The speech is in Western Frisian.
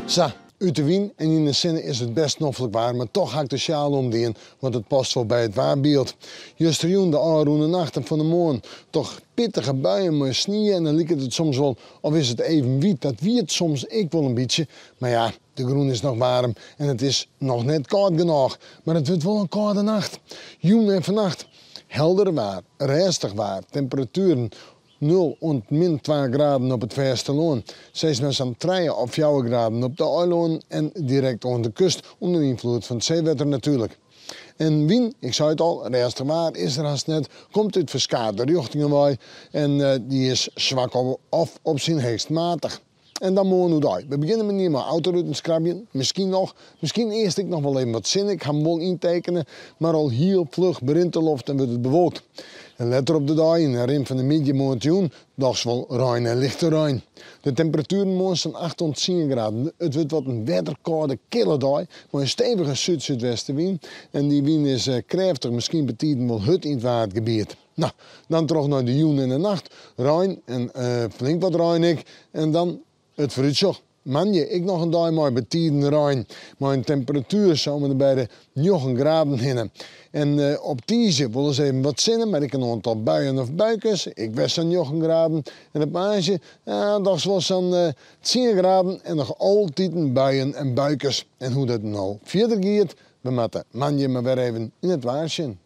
Sa, út de wyn en yn de sinne is it bêst noflik waar, mar toch ha ik de sjaal omdien, want it past wol by it waarbyld. Justerjûn, de ôfrûne nacht en fan 'e moarn toch pittige buien mei snie en dan liket it soms wol of is it even wiet. Dat wie it soms ek wol in bytsje, mar ja, de grûn is noch waarm en it is noch net kâld genôch. Mar it wurdt wol in kâlde nacht. Jûn en fannacht helder waar, rêstich waar, temperatueren nul oant min twa graden op it fêstelân, sis mar sa'n trije of fjouwer graden op de eilannen en direkt oan de kust ûnder ynfloed fan it seewetter natuerlik. En wyn, ik sei it al, rêstich waar is der hast net, komt út ferskate rjochtingen wei en dy is swak of op syn heechst matich. En dan moarn oerdei. We begjinne mear mei autoruten skrabjen. Miskien noch. Miskien earst ek noch wol even wat sinne. Ik ha him wol yntekene. Mar al hiel fluch berint de loft en wurdt it bewolkt. En letter op de dei, yn de rin fan de middei moarntejûn, dochs wol rein en lichte rein. De temperatueren moarn sa'n 8 oant 10 graden. It wurdt wat in wetterkâlde, kille dei mei in stevige súd-súdwestewyn. En dy wyn is krêftich, miskien betiden wol hurd yn it Waadgebiet. No, dan troch nei de jûn en de nacht. Rein en flink wat rein ek. En dan it foarútsjoch. Moandei ek noch in dei mei betiden rein. Mei in temperatuer sa om en by de njoggen graden hinne. En op tiisdei wolris even wat sinne, mar ek in oantal buien of buikes. Ek wer sa'n njoggen graden. En op woansdei, ja, dochs wol sa'n tsien graden en noch altiten buien en buikes. En hoe't dat no fierder giet, we moatte moandei mar wer even yn it waar sjen.